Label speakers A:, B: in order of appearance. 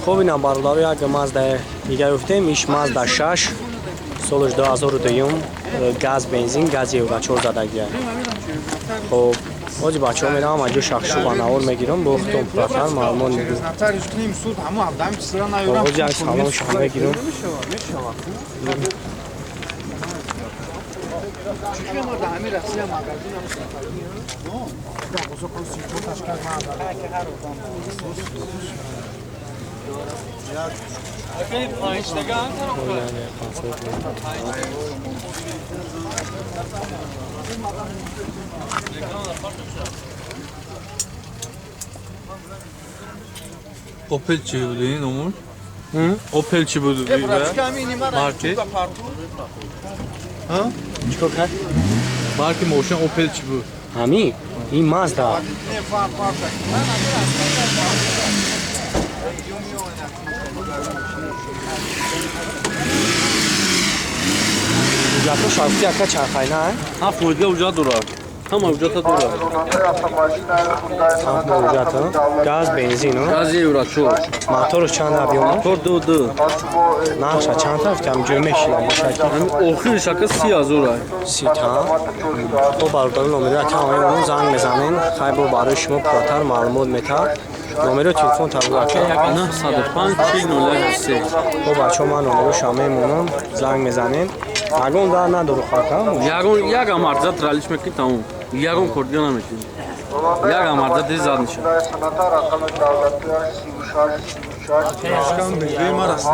A: Хоб, инам, бародаро, як Мазда дига ёфтем. Иш Мазда 6, солаш 2002, газ, бензин, газ евро 4 задагия. Хоб, ҳози бачаҳо меравам, аҷо шахшу ба навор мегирам, бо худтон пурратар маълумот
B: Через
A: мегирам.
B: Нотариус кунем, суд, ҳамун 17 числа наёрам.
A: Ҳози як салом шаҳ мегирам.
B: Мешава. Чӣ ма да ҳамин Россия магазин ҳам сафарӣ. Да, бозо кон сипоташ кард ма.
C: Опел чӣ буд ин номур? Опел чӣ буд? Марки?
A: Чикор кард?
C: Марки мошин Опел чӣ буд?
A: Ҳами ин Мазда. Ҳуҷҷатҳо шафти, ака, чархайна?
C: Ҳа, фурудгоҳ ҳуҷҷат дорад. Ҳама ҳуҷҷата дорад.
A: Ҳуҷҷата газ, бензин.
C: Газ евро 4.
A: Моторш чанд объём?
C: Мотор 2.2.
A: Нархша чанд рафти, ҳам ҷой мешинам бошад?
C: Ҳамин охириш, ака, 30 000 ай.
A: 30 та. Хоб, бародари, номеро тамоми занг мезанем, хай, бо барои шумо пурратар маълумот метаҳад. Номеро телефон табу, ака?
C: 905 40 3.
A: Бо бачаҳо, ман номерошам мемонам, занг мезанем. Ягон дар надору хака?
C: Ягон як амарза тралиш мекунӣ, тамом. Ягон кор дига намекунӣ. Як амарза диз зад мешавад.